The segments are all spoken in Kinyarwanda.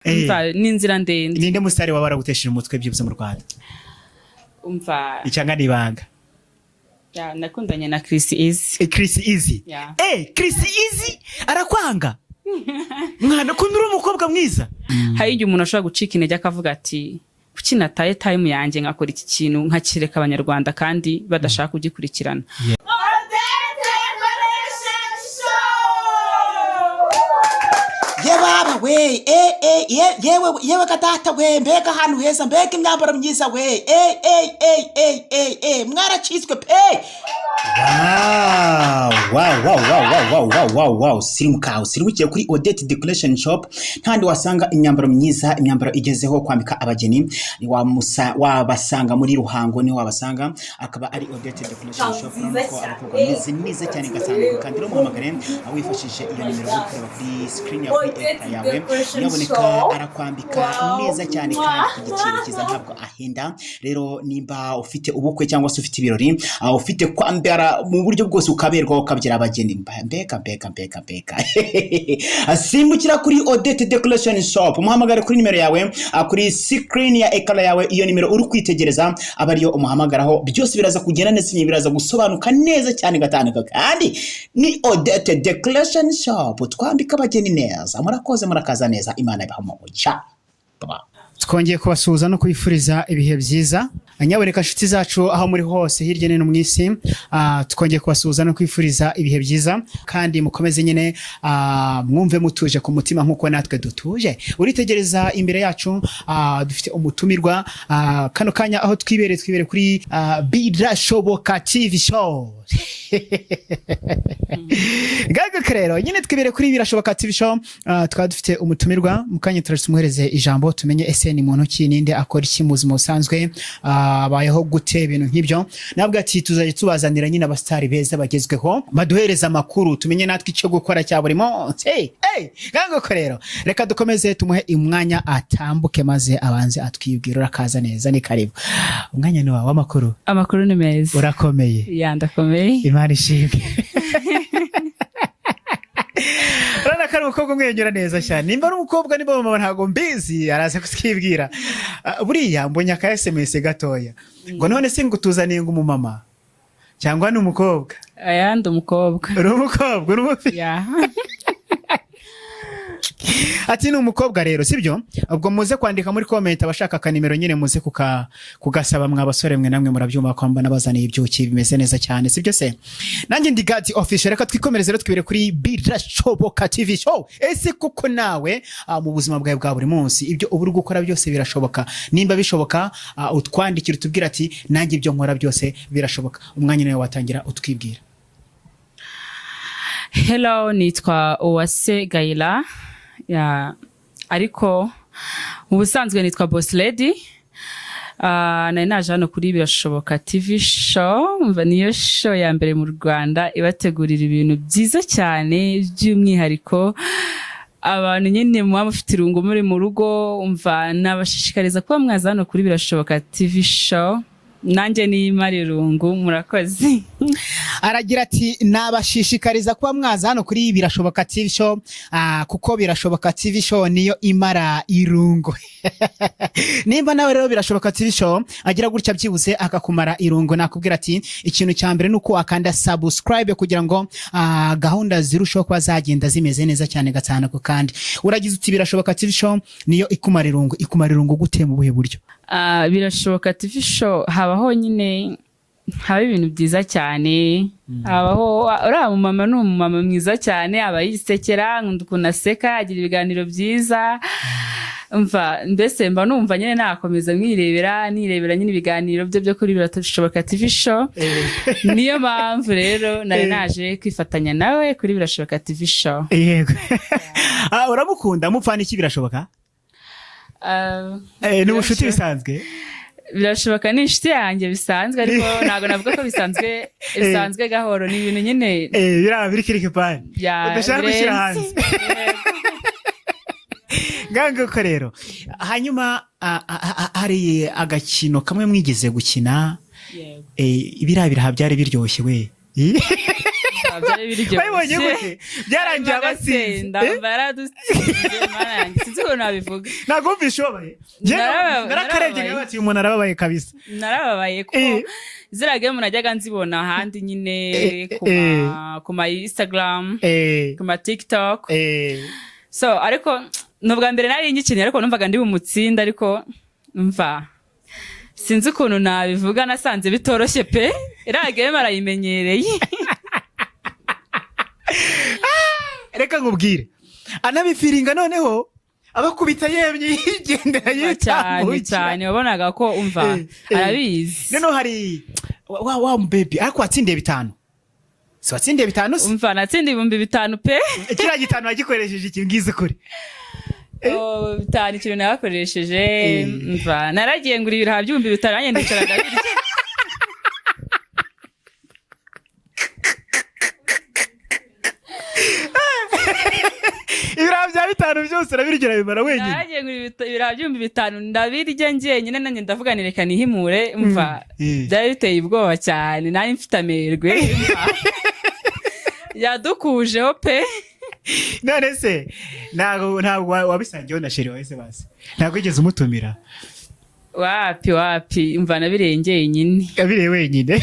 Umva, ni inzira ndende. Ninde musitari waba waragutesheje umutwe byibuze mu Rwanda? Umva. Icyanga ni ibanga. Yeah, nakundanye na Chris Easy. Chris Easy? Yeah. Chris Easy arakwanga mwana, kundi uri umukobwa mwiza. Hari igihe umuntu ashobora gucika intege akavuga ati: "Kuki nataye time yanjye nkakora iki kintu, nkakireka Abanyarwanda kandi badashaka kugikurikirana?" Odette Decoration Show! Ye baba we, e e ye, yewe yewe kadata we, mbega ahantu heza, mbega imyambaro myiza we! E e e e e e, mwaracitswe pe! Wow, sirimuka usirimukiye kuri Odette Decoration Shop. Ntandi wasanga imyambaro myiza, imyambaro igezeho kwambika abageni. Wabasanga muri Ruhango, niho wabasanga, akaba ari Odette Decoration Shop. Urabona ko abakobwa bameze neza cyane gasanzwe, kandi rero muhamagare aho wifashishije iyo nimero uri kureba kuri screen yawe, kuri écran yawe. Nyaboneka arakwambika neza cyane kandi ku giciro cyiza, ntabwo ahenda. Rero nimba ufite ubukwe cyangwa se ufite ibirori, ufite kwambara mu buryo bwose ukaberwa, ukabyara abageni, mbega mbega mbega mbega, simbukira kuri Odette Decoration Shop, umuhamagare kuri nimero yawe, kuri screen ya écran yawe. Iyo nimero uri kwitegereza aba ariyo umuhamagaraho, byose biraza kugenda neza, biraza gusobanuka neza cyane gatanu. Kandi ni Odette Decoration Shop, twambika abageni neza. Murakoze, murakaza neza, Imana ibaha umugisha. Bye. Twongeye kubasuhuza no kubifuriza ibihe byiza. Nyaboneka inshuti zacu aho muri hose hirya no hino mu isi, twongeye kubasuhuza no kwifuriza ibihe byiza, kandi mukomeze nyine mwumve mutuje ku mutima nk'uko natwe dutuje. Uritegereza imbere yacu, dufite umutumirwa kano kanya aho twibereye, twibereye kuri Birashoboka TV Show. Gaga rero nyine twibereye kuri Birashoboka TV Show, tukaba dufite umutumirwa. Mu kanya tumuhereze ijambo, tumenye ese ni muntu ki, ninde, akora iki mu buzima busanzwe, abayeho gute, ibintu nk'ibyo. Nabwo ati tuzajya tubazanira nyine abasitari beza bagezweho, baduhereza amakuru, tumenye natwe icyo gukora cya buri munsi. Hey, hey, gaga rero reka dukomeze tumuhe umwanya atambuke maze abanze atwibwira. Urakaza neza, ni karibu, umwanya ni wawe w'amakuru. Amakuru ni meza. Urakomeye? Yeah, ndakomeye. Imana ishimwe. Urabona ko ari umukobwa umwenyura neza cyane. Nimba ari umukobwa, nimba mama, ntabwo mbizi, araza kutwibwira. Buriya mbonye aka SMS gatoya ngo: "None se ngo tuzaniye ngo umumama cyangwa ni umukobwa?" Aya, ndi umukobwa. Uri umukobwa, uri umufi? Yeah. Ati ni umukobwa rero, sibyo? Ubwo muze kwandika muri comment abashaka akanimero nyine, muze kugasaba. Mwa basore mwe namwe murabyumva ko mbona bazaniye ibyuki bimeze neza cyane, sibyo se? Nanjye ndi Gadi Official. Reka twikomereze rero, twibere kuri Birashoboka TV Show. Ese koko nawe mu buzima bwawe bwa buri munsi ibyo uba uri gukora byose birashoboka? Nimba bishoboka, utwandikire utubwire ati: "Nanjye ibyo nkora byose birashoboka." Umwanya nawe watangira utwibwira. Hello, nitwa Uwase Gayila ya, ariko mu busanzwe nitwa Boss Lady. Nari naje hano kuri Birashoboka TV Show. Umva, niyo show ya mbere mu Rwanda ibategurira ibintu byiza cyane, by'umwihariko abantu nyine muba mufite irungu muri mu rugo. Umva, nabashishikariza kuba mwaza hano kuri Birashoboka TV Show, nanjye ni irungu. Murakoze. Aragira ati: "Nabashishikariza kuba mwaza hano kuri Birashoboka TV Show, kuko Birashoboka TV Show niyo imara irungu." Nimba nawe rero Birashoboka TV Show agira gutya byibuze akakumara irungu, nakubwira ati ikintu cya mbere ni uko wakanda subscribe kugira ngo gahunda zirusheho kuba zagenda zimeze neza cyane gatanu ku kandi. Uragize uti Birashoboka TV Show niyo ikumara irungu. Ikumara irungu gute, mu buhe buryo? Birashoboka TV Show habaho nyine, haba ibintu byiza cyane. Habaho uriya mumama, ni umumama mwiza cyane, aba yisekera, nkunda ukuntu aseka, agira ibiganiro byiza. Mva mbese mba numva nyine nakomeza mwirebera, nirebera nyine ibiganiro bye byo kuri Birashoboka TV Show. Niyo mpamvu rero nari naje kwifatanya nawe kuri Birashoboka TV Show. Yego. Uramukunda? Mupfana iki Birashoboka? Ni ubucuti bisanzwe? Birashoboka ni inshuti yanjye bisanzwe, ariko ntabwo navuga ko bisanzwe bisanzwe gahoro, ni ibintu nyine Biriya biri kirikipani udashaka gushyira birenze. hanze ngaho rero. Hanyuma hari agakino kamwe mwigeze gukina. Yego. Biriya biraha byari biryoshye we. Byari biryoshye. Wabibonye gute? Byarangiye abatsinze. Agatsinda. Yaradutsinze, Mana yanjye, sinzi ukuntu nabivuga. Ntabwo wumvishe ubabaye? Njye narakarebye Narababaye. nkavuga ati: "Uyu muntu arababaye kabisa." Narababaye kuko ziriya game najyaga nzibona ahandi nyine ku ma Instagram, ku ma TikTok. So ariko ni ubwa mbere nari ngikinnye, ariko numvaga ndi bumutsinde, ariko mva sinzi ukuntu nabivuga, nasanze bitoroshye pe. Iriya game arayimenyereye. Reka nkubwire, anabifiringa noneho abakubita yemye, yigendera, Cyane. yitambukira. Cyane, wabonaga ko umva arabizi. Noneho hari wa baby, ariko watsindiye 5, si watsindiye 5 se? Umva, natsinda 5000 pe. Kiriya gitanu wagikoresheje iki? Mbwiza ukuri. Oh, 5 ikintu nabakoresheje, mva naragiye ngura ibiraha by'5,000, nanjye ndicara ndabirya. Ibiraha bya 5 byose urabirya, urabimara wenyine? Naragiye ngura ibiraha by'5,000, ndabirya njyenyine, nanjye ndavuga ni reka nihimure. Mva byari biteye ubwoba cyane, nari mfite amerwe, mva yadukujeho pe. None se ntabwo wabisangiyeho na chéri wawe se? Basi ntabwo wigeze umutumira? Wapi, wapi, mva nabiriye njyenyine. Yabiriye wenyine.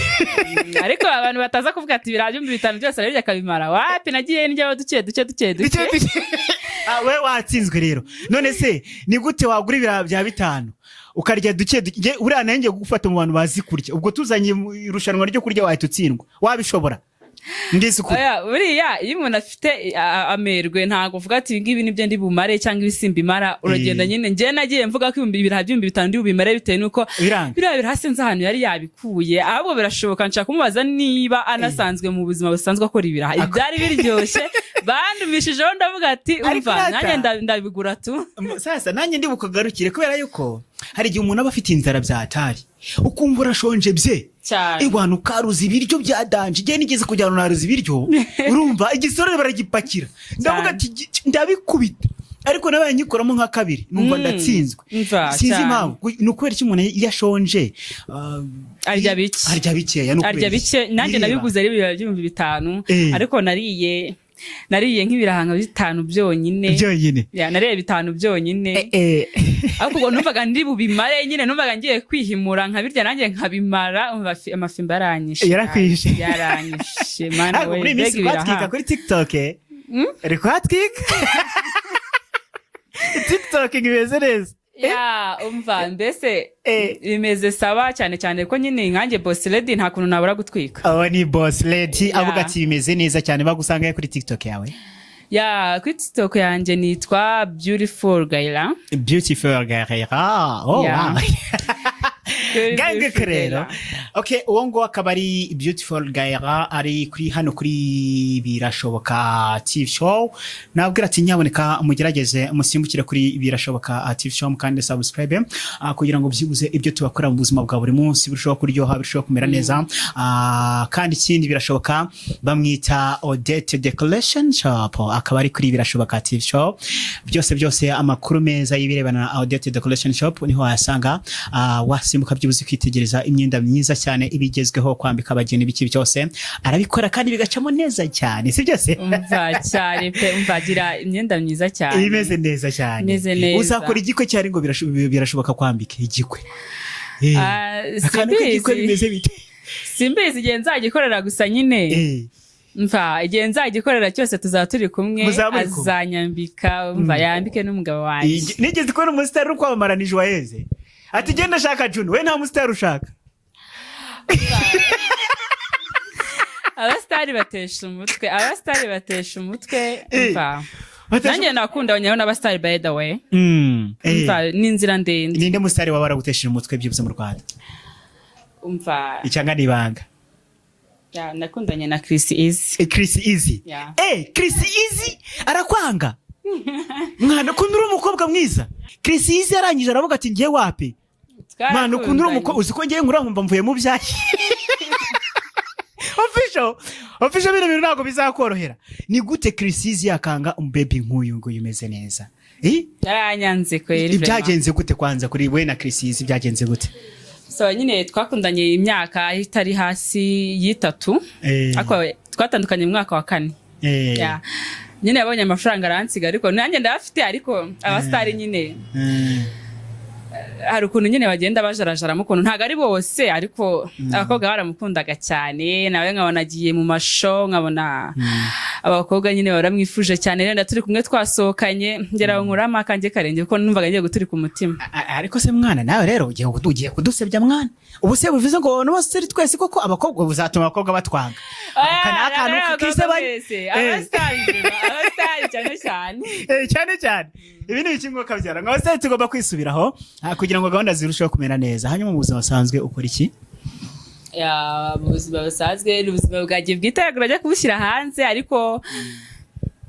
Ariko abantu bataza kuvuga ati ibiraha by'5,000 byose arabirya akabimara, wapi, nagiye ndyaho duke duke duke duke. Duke duke. Ah, we watsinzwe rero. None se ni gute wagura ibiraha bya 5 ukarya duke duke? Njye buriya nanjye gufata mu bantu bazi kurya, ubwo tuzanye mu irushanwa ryo kurya wahita utsindwa. Wabishobora? Mbwiza ukuri. Oya, buriya iyo umuntu afite amerwe, ntabwo uvuga ati ibi ngibi nibyo ndi bumare cyangwa ibisimba imara, uragenda nyine. Njye nagiye mvuga ko ibiraha by'5,000 ndi bubimare bitewe n'uko Biranga. biriya biraha sinzi ahantu yari yabikuye. Ahubwo birashoboka, nshaka kumubaza niba anasanzwe mu buzima busanzwe akora ibiraha. Ibi byari biryoshye, bandumishijeho, ndavuga ati Ariko umva rata. nanjye ndabigura tu. Sasa nanjye ndi bukagarukire, kubera yuko hari igihe umuntu aba afite inzara byatari, ukumva urashonje bye Cyane. Iwantu ukaruza ibiryo bya danger. Igihe nigeze kujyana naruza ibiryo, urumva igisorori baragipakira, ndavuga ati: "Ndabikubita," ariko nabaye nyikoramo nka kabiri numva ndatsinzwe. Umva, Sinzi cyane. impamvu. Ni ukubera iki umuntu iyo ashonje Arya bike. Arya bikeya, ni ukubera Arya iki? bike. Nanjye Bireba. nabiguze ari ibiraha by'5,000, ariko nariye nk'ibiraha nka 5 byonyine. Byonyine. Ya, nariye 5 byonyine, ariko ubwo numvaga ndi bubimare nyine, numvaga ngiye kwihimura nkabirya nanjye nkabimara. Umva, amafimba yaranyishe. Yarakwishe. Yaranyishe, Mana Ariko we. muri iyi minsi Mbega kuhatwika ibiraha. kuri TikTok, uri kuhatwika, TikTok ngo imeze neza. Ya, umva mbese bimeze sawa cyane cyane ko nyine nkanjye boss lady nta kuntu nabura gutwika. Aba ni boss lady avuga ati bimeze neza cyane. Bagusanga kuri TikTok yawe? Ya, kuri TikTok yanjye nitwa Beautiful Gaila. Beautiful Gaila, oh. Yeah. Wow. Very Gange Beautiful rero. Gaila. Okay, uwo nguwo akaba ari Beautiful Gaila, ari kuri hano kuri Birashoboka TV Show. Nabwira ati nyaboneka mugerageze musimbukire kuri Birashoboka TV Show kandi subscribe, kugira ngo byibuze ibyo tubakora mu buzima bwa buri munsi birushaho kuryoha, birushaho kumera neza. Kandi ikindi birashoboka, bamwita Odette Decoration Shop, akaba ari kuri Birashoboka TV Show. Byose byose, amakuru meza y'ibirebana na Odette Decoration Shop niho wayasanga. Wasimbuka byibuze kwitegereza imyenda myiza cyane ibigezweho, kwambika abageni, ibiki byose arabikora kandi bigacamo neza cyane, si byose? Umva, cyane pe, umva agira imyenda myiza cyane. Imeze neza cyane. Imeze neza. Uzakora igikwe cyane ngo birashoboka kwambika igikwe? Ah, Akantu k'igikwe simbizi. bimeze bite? Simbizi igihe nzagikorera, gusa nyine mva igihe nzagikorera cyose tuzaba turi kumwe. Muzaba muri kumwe. Azanyambika, umva yambike n'umugabo wanjye. Nigeze kubona umusitari uri kwamamara ni Joyeze, ati genda ashaka Juno, we nta musitari ushaka. Abasitari batesha umutwe, abasitari batesha umutwe. Umva, Batesha nanjye nakundanye n'abasitari, by the way. Umva, ni inzira ndende. Ninde musitari waba waragutesheje umutwe byibuze mu Rwanda? Umva. Icyanga ni ibanga. Ya, nakundanye na Chris Easy. Chris Easy? Yeah. Chris Easy arakwanga? Mwana, ukunda uri umukobwa mwiza. Chris Easy arangije aravuga ati ngiye wapi. Mwana, ukunda uri umukobwa, uzi ko ngiye nkura nkumva mvuye mu byahi. Official, official, bino bintu ntabwo bizakorohera. Ni gute Chris Easy yakanga umubaby nk'uyu nguyu umeze neza? Yaranyanze kweri. Byagenze gute kwanza kuri we na Chris Easy? Byagenze gute? So nyine twakundanye imyaka itari hasi y'itatu, ariko Twatandukanye mu mwaka wa kane. Yeah. Nyine yabonye amafaranga aransiga, ariko nanjye ndayafite, ariko abasitari nyine hari ukuntu nyine bagenda bajarajaramo ukuntu. Ntabwo ari bose, ariko abakobwa baramukundaga cyane. Nawe nkabona agiye mu ma show, nkabona abakobwa nyine baramwifuje cyane. Rero turi kumwe, twasohokanye, ngera aho nkuramo akanjye karenge kuko numvaga ngiye guturika umutima. Ariko se mwana, nawe rero ugiye kudusebya mwana. Ubu se bivuze ngo abantu bose turi twese koko abakobwa buzatuma abakobwa batwanga? Aka ni akantu k'isebanya. Abasitari, abasitari cyane cyane. Cyane cyane ibi ni ibiki mwuka byara ngo abasitari tugomba kwisubiraho kugira ngo gahunda zirusheho kumera neza. Hanyuma mu buzima busanzwe ukora iki? Yeah, mu buzima busanzwe ni ubuzima bwanjye bwite, ntabwo najya kubushyira hanze, ariko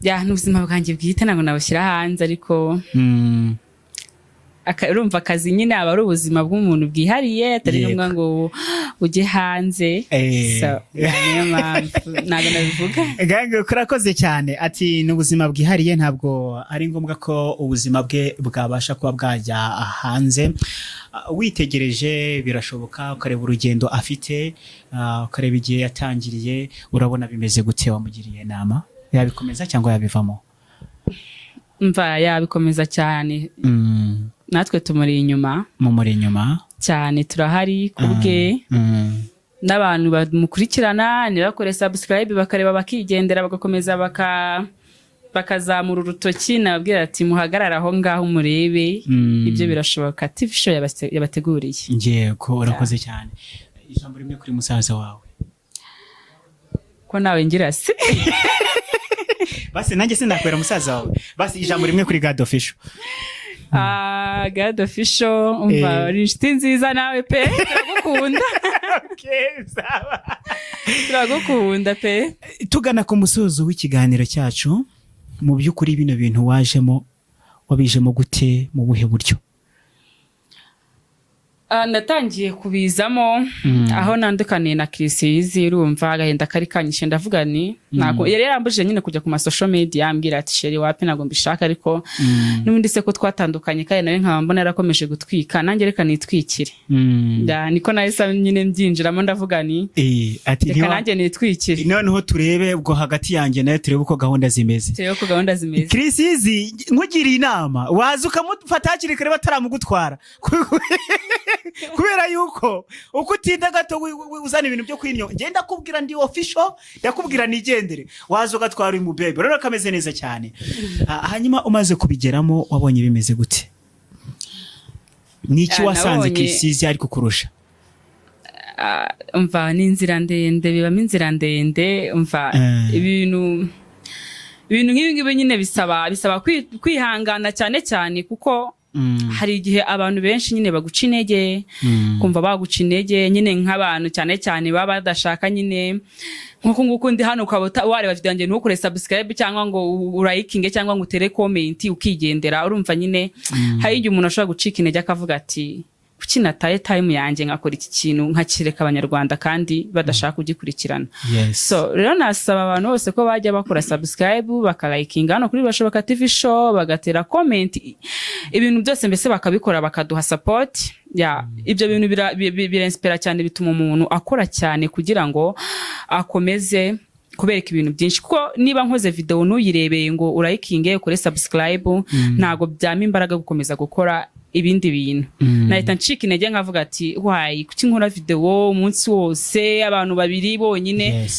yeah, ni ubuzima bwanjye bwite, ntabwo nabushyira hanze, ariko urumva akazi nyine aba ari ubuzima bw'umuntu bwihariye, atari ngombwa ngo ujye hanze. So, yeah, niyo mpamvu ntabwo nabivuga. Gange, kurakoze cyane. Ati ni ubuzima bwihariye, ntabwo ari ngombwa ko ubuzima bwe bwabasha kuba bwajya hanze. Witegereje birashoboka, ukareba urugendo afite, ukareba igihe yatangiriye, urabona bimeze gute? Wamugiriye inama yabikomeza cyangwa yabivamo? Mva, yabikomeza cyane. Natwe tumuri inyuma. Mumuri inyuma. Cyane, turahari ku bwe. N'abantu bamukurikirana ntibakore subscribe bakareba bakigendera, bagakomeza bakazamura urutoki, nababwira ati muhagarare aho ngaho murebe ibyo Birashoboka TV Show yabateguriye. Yego, urakoze cyane. Ijambo rimwe kuri musaza wawe. Ko nawe ngira se? Basi nanjye sinakwera musaza wawe. Basi ijambo rimwe kuri God Official. Ah, God Official, umva, uri inshuti nziza nawe pe, turagukunda. Okay, sawa. Turagukunda pe. Tugana ku musozo w'ikiganiro cyacu, mu by'ukuri bino bintu wajemo, wabijemo gute, mu buhe buryo? Ah, natangiye kubizamo aho nandukaniye na Chriss Eazy. Urumva agahinda kari kanyishe, ndavuga ni ntabwo yari yarambujije nyine kujya ku ma social media, ambwira ati chéri, wapi, ntabwo mbishaka. Ariko n'ubundi se ko twatandukanye, kandi nawe nkaba mbona yarakomeje gutwika, nanjye reka nitwikire. Niko nahise nyine mbyinjiramo, ndavuga ni Ati reka nanjye nitwikire. Noneho turebe ubwo hagati yanjye nawe, turebe uko gahunda zimeze. Turebe uko gahunda zimeze. Chriss Eazy, nkugiriye inama, waza ukamufata hakiri kare bataramugutwara, kubera yuko uko utinda gato uzana ibintu byo kwinyo. Ngenda ndakubwira, ndi official, ndakubwira nigendere, waza ugatwara uyu mubebe rero kameze neza cyane. Hanyuma umaze kubigeramo wabonye bimeze gute? Niki wasanze Chriss Eazy ari kukurusha? Ah, umva, ni inzira ndende, bibamo inzira ndende, umva. Ibintu nk'ibi ngibi nyine bisaba kwihangana cyane cyane, kuko hari igihe abantu benshi nyine baguca intege, kumva baguca intege nyine nk'abantu cyane cyane baba badashaka nyine nk'uku nguku ndi hano, ukaba wareba video yanjye ntukore subscribe cyangwa ngo urayikinge cyangwa ngo utere comment, ukigendera. Urumva nyine hari igihe umuntu ashobora gucika intege akavuga ati kuki nataye time yanjye nkakora iki kintu, nkakireka Abanyarwanda kandi badashaka kugikurikirana? So rero nasaba abantu bose ko bajya bakora subscribe, bakalikinga hano kuri Birashoboka TV Show, bagatera comment, ibintu byose mbese bakabikora, bakaduha support. Yeah, ibyo bintu birainspira cyane, bituma umuntu akora cyane kugira ngo akomeze kubereka ibintu byinshi, kuko niba nkoze video ntuyirebeye ngo urayikinge, ukore subscribe, ntabwo byama imbaraga gukomeza gukora ibindi bintu. Nahita ncika intege nkavuga ati why, kuki nkora video umunsi wose abantu babiri bonyine?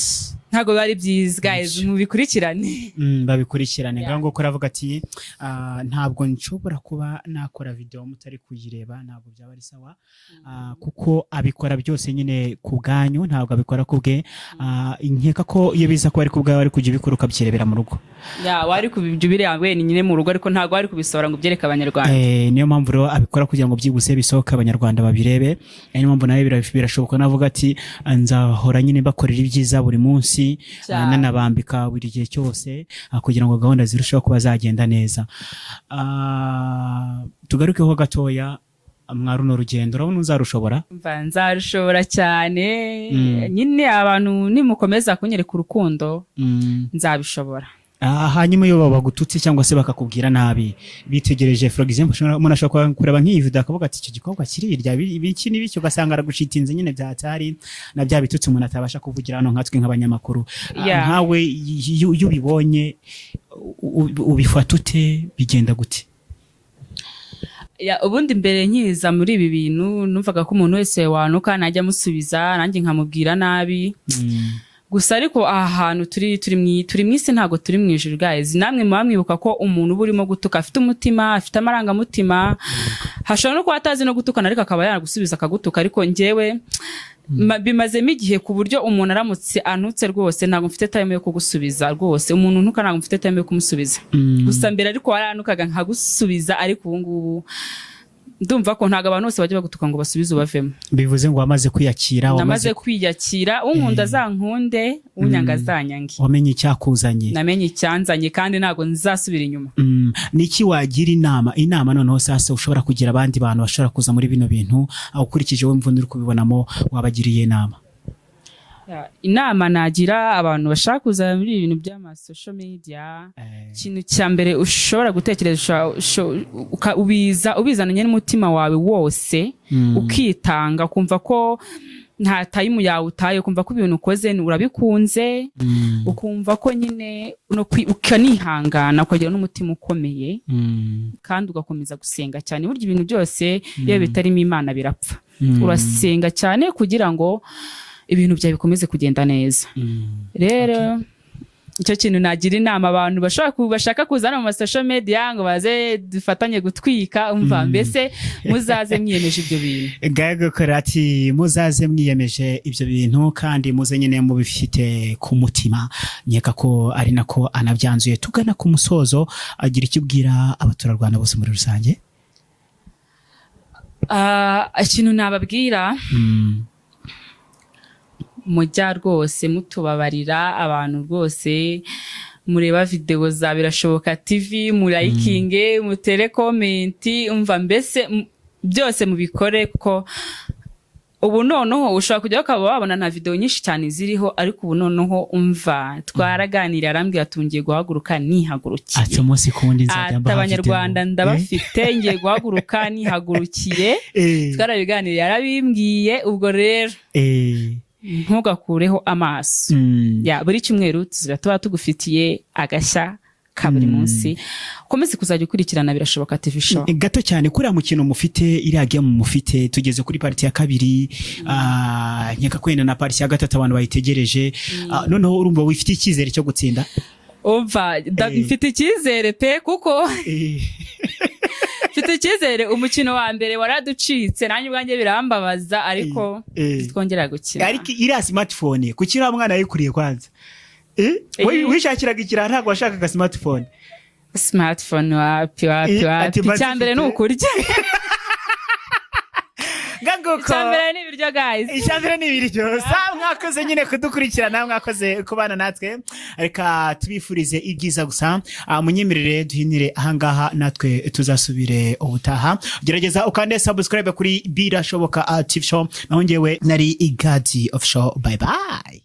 Ntabwo biba ari byiza, guys, mubikurikirane. Babikurikirane. Ngaho ngo kuravuga ati ntabwo nshobora kuba nakora video mutari kuyireba, ntabwo byaba ari sawa. Kuko abikora byose nyine ku bwanyu, ntabwo abikora ku bwe. Nkeka ko iyo biza kuba ari ku bwawe, ari kujya ubikora ukabyirebera mu rugo. Yeah, wari kubibyo ubireba wenyine mu rugo, ariko ntabwo wari kubisohora ngo ubyereke Abanyarwanda. Niyo mpamvu rero abikora kugira ngo byihuse bisohoke, Abanyarwanda babirebe. Niyo mpamvu nawe birashoboka, navuga ati nzahora nyine bakorera ibyiza buri munsi, nanabambika buri gihe cyose, kugira ngo gahunda zirusheho kuba zagenda neza. Tugarukeho gatoya mwa runo rugendo, urabona uzarushobora? Mva, nzarushobora cyane. Nyine abantu nimukomeza kunyereka urukundo, nzabishobora. Hanyuma iyo bagututse cyangwa se bakakubwira nabi bitegereje, for example, umuntu ashobora kureba nk'iyi video akavuga ati: "Icyo gikorwa kirirya ibiki n'ibiki", ugasanga aragushitinze nyine byatari na bya bitutsi umuntu atabasha kuvugira hano nkatwe nk'abanyamakuru. Nkawe iyo ubibonye ubifata ute? Bigenda gute? Yeah, ubundi mbere nkiza muri ibi bintu numvaga ko umuntu wese wanuka najya amusubiza, nanjye nkamubwira nabi gusa. Ariko aha hantu turi mu isi, ntabwo turi mu ijuru, guys. Namwe muba mwibuka ko umuntu uba urimo gutuka afite umutima, afite amarangamutima, hashobora no kuba atazi no gutukana, ariko akaba yagusubiza akagutuka. Ariko njyewe bimazemo igihe ku buryo umuntu aramutse antutse rwose ntabwo mfite time yo kugusubiza. Rwose umuntu ntuka ntabwo mfite time yo kumusubiza. Gusa mbere ariko waranukaga nkagusubiza, ariko ubu ngubu ndumva ko ntabwo abantu bose bajya bagutuka ngo basubize ubavemo. Bivuze ngo wamaze kwiyakira? Namaze kwiyakira. Unkunda azankunde, unyanga azanyange. Wamenye icyakuzanye. Namenye icyanzanye kandi ntabwo nzasubira inyuma. Niki wagira inama noneho sasa ushobora kugira abandi bantu bashobora kuza muri bino bintu, aho ukurikije wowe mvune uri kubibonamo, wabagiriye inama? Yeah, inama nagira abantu bashaka kuza muri ibi bintu by'ama social media, ikintu cya mbere ushobora gutekereza, ubiza ubizananye n'umutima wawe wose, ukitanga, ukumva ko nta time yawe utaye, ukumva ko ibintu ukoze urabikunze, ukumva ko nyine ukanihangana, ukagira n'umutima ukomeye, kandi ugakomeza gusenga cyane. Burya ibintu byose iyo bitarimo Imana birapfa. Urasenga cyane kugira ngo ibintu byawe bikomeze kugenda neza. Rero icyo kintu nagira inama abantu bashaka kuzana mu ma social media ngo baze dufatanye gutwika. Umva, mbese muzaze mwiyemeje ibyo bintu. Gagakora ati: "Muzaze mwiyemeje ibyo bintu kandi muze nyine mubifite ku mutima." Nkeka ko ari nako anabyanzuye. Tugana ku musozo, agira icyo ubwira abaturarwanda bose muri rusange. Ikintu nababwira, mujya rwose mutubabarira. Abantu rwose mureba videwo za Birashoboka TV, murayikinge, mutere comment, umva mbese byose mubikore, kuko ubu noneho ushobora kujya ukaba wabona nta videwo nyinshi cyane ziriho, ariko ubu noneho, umva, twaraganiriye, arambwira ati: "Ngiye guhaguruka nihagurukiye." Ati: "Umunsi ku wundi nzajya Ati: mbaha "Abanyarwanda video." ndabafite, ngiye guhaguruka nihagurukiye." Twarabiganiriye, arabimbwiye. Ubwo rero ntugakureho amaso. Yeah, buri cyumweru tuzajya tuba tugufitiye agashya ka buri munsi. Ukomeze kuzajya ukurikirana Birashoboka TV Show. Gato cyane kuriya mukino mufite, iriya game mufite, tugeze kuri partie ya kabiri, nkeka ko wenda na partie ya gatatu abantu bayitegereje. Noneho urumva wifitiye icyizere cyo gutsinda? Umva, mfite icyizere pe, kuko mfite icyizere. Umukino wa mbere waraducitse, nanjye ubwanjye birambabaza, ariko twongera gukina. Ariko iriya smartphone kuki uriya mwana yayikuriye kwanza? Wishakiraga ikiraha, ntabwo washakaga smartphone. Smartphone wapi, wapi, wapi. Ati maze Icya mbere ni ukurya. Ngaguko. Icya mbere ni ibiryo, guys. Icya mbere ni ibiryo. Sa mwakoze nyine kudukurikirana, mwakoze kubana natwe. Reka tubifurize ibyiza gusa. Munyemerere duhinire ahangaha, natwe tuzasubire ubutaha. Gerageza ukande subscribe kuri Birashoboka TV Show. Naho ngewe nari Igadi Official. Bye bye.